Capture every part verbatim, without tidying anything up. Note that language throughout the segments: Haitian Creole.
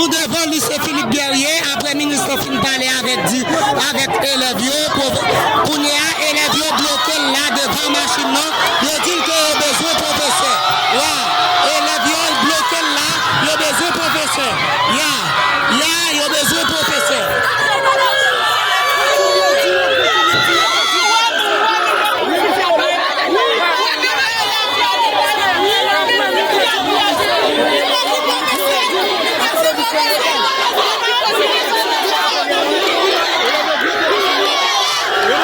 Devan lise Philippe Guerrier, apre minis lan fin pale avèk di, avèk elèv yo, pwofè-, kounye a, elèv yo bloke l la devan machin nan, yo di l ke yo bezwen pwofesè. Ya, elèv yo bloke l la, yo bezwen pwofesè. Ya, ya, yo bezwen pwofesè. Ya,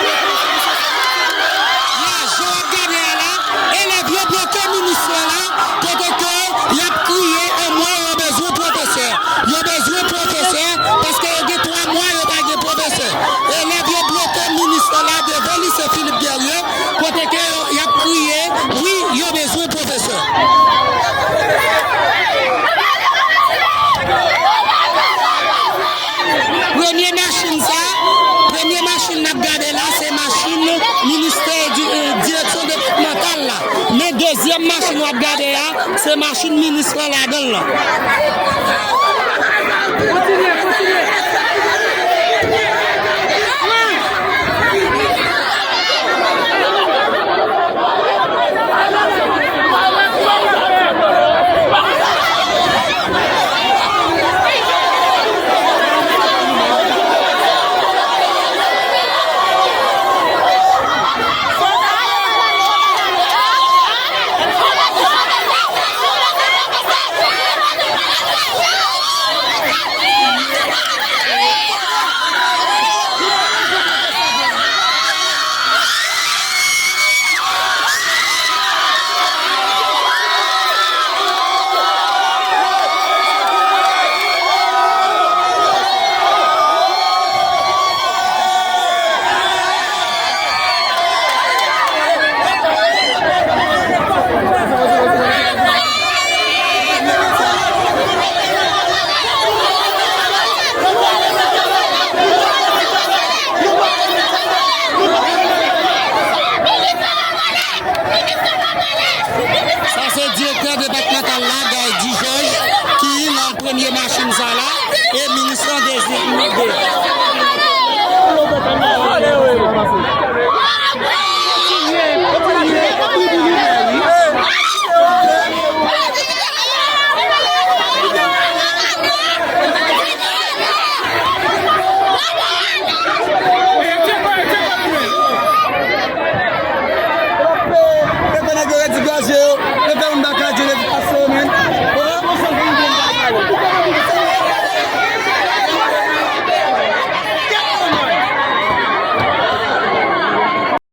jan w ap gade a la, elèv yo bloke minis lan la, kote ke y ap kriye, anmwe, yo bezwen pwofesè. Yo bezwen pwofesè, paske yo gen twa mwa yo pa gen pwofesè. Elèv yo bloke minis lan la devan lise Philippe Guerrier, kote ke yo, y ap kriye, wi, yo bezwen pwofesè. Premye machin sa, premye machin n ap gade la, se machin ministè di-, eh, direksyon depatmantal la. Men dezyèm machin w ap gade a, se machin minis lan ladan l lan. Sa se direktè depatmantal la, Guy Dijòj, ki nan premye machin sa la, e minis lan dezyèm.